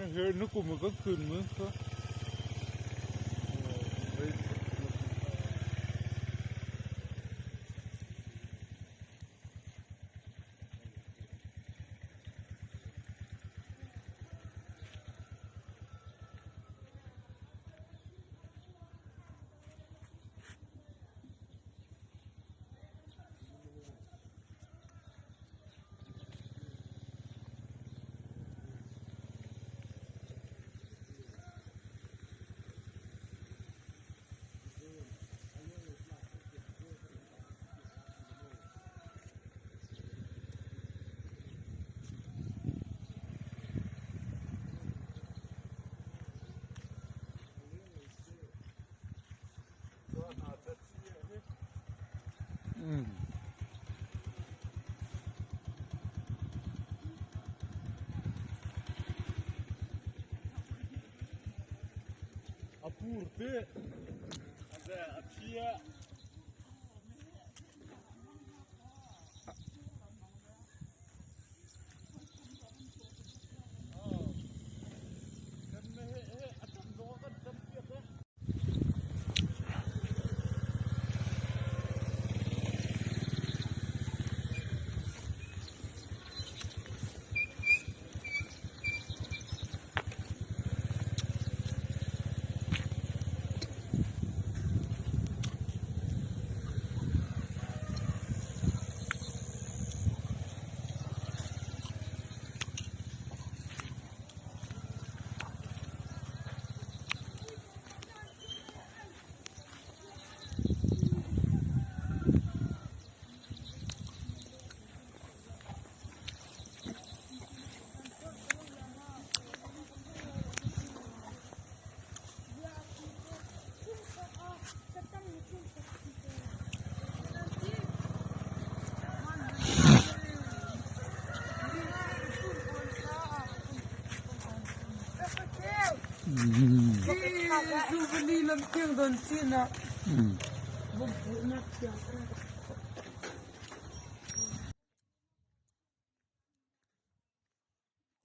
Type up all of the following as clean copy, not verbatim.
Na kum kan kun mun kha. A pur te. A thia.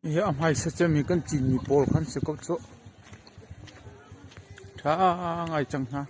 Hi a hmaisa cemmi kan cinmi pawl khan si ko cuh. Ṭha ngai cang hna.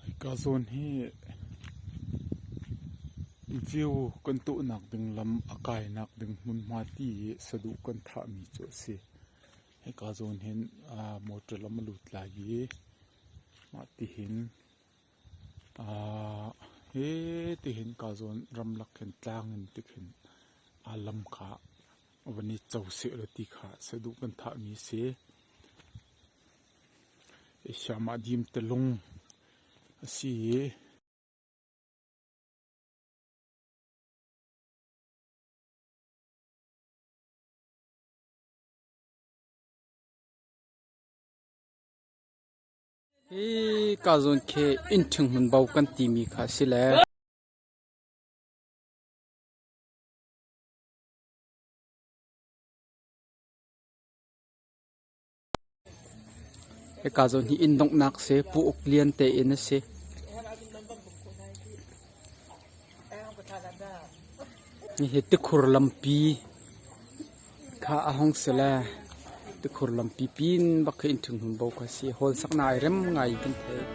Hika zawn hi view kan tuahnak ding lam a kainak ding hmunhma ti i saduh kan thahmi cu a si. Hika zawn hin motor lam a lut lai i mah tihin Hi tihin ka zawn ramlak khin tlang in tikhin aa lam kha van i co sehlaw ti kha saduh kan thahmi a si. Siamah dim tilung a si i. Hi ka zawn khi innṭhing hmun bo kan timi kha a si le. Hika zawn hi inn donghnak si, Pu Uk Lian te inn a si. Hihi tikhur lampi kha a hung si le tikhur lampi pin bak khi innṭhing hmun bo kha si. Hall saknak ai rem ngai in kan theih.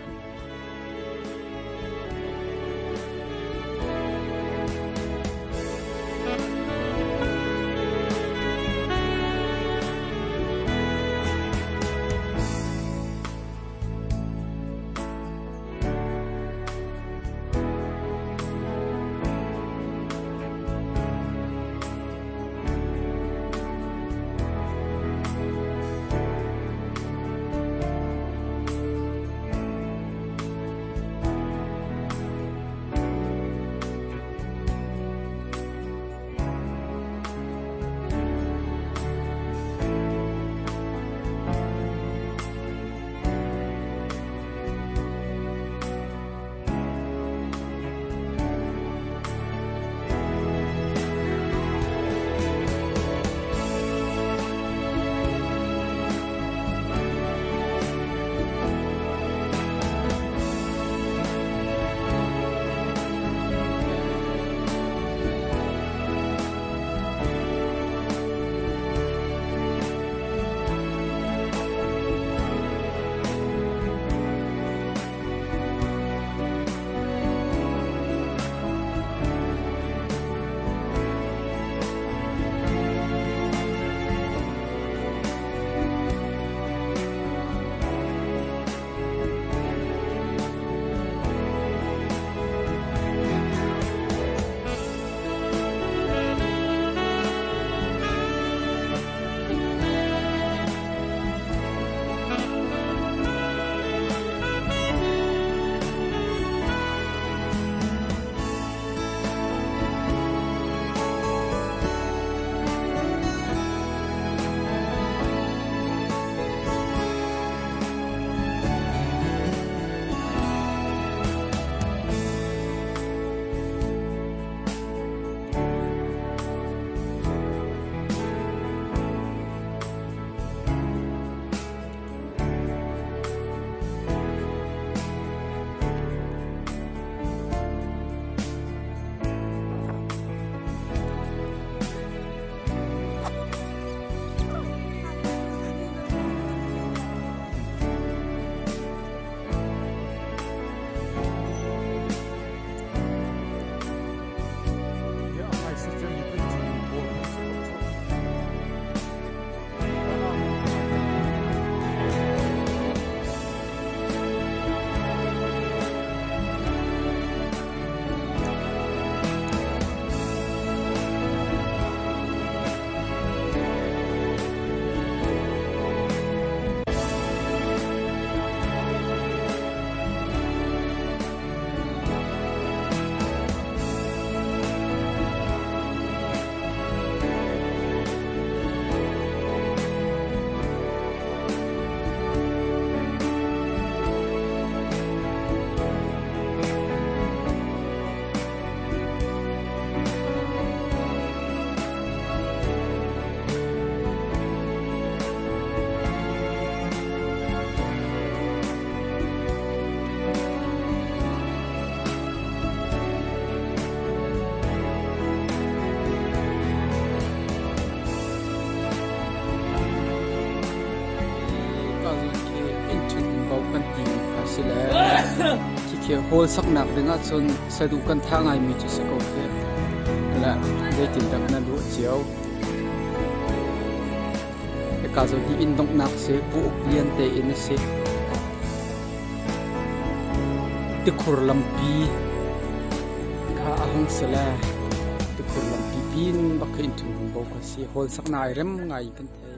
si le khikhi hall saknak ding ahcun saduh kan thah ngaimi cu si ko khi. Le zeitindah nan ruah cio? Hika zawn hi inn donghnak si, Pu Uk Lian te inn a si. Tikhur lampi kha a hung si le tikhur lampi pin bak kha innchung bo kha si. Hall saknak ai rem ngai kan thei.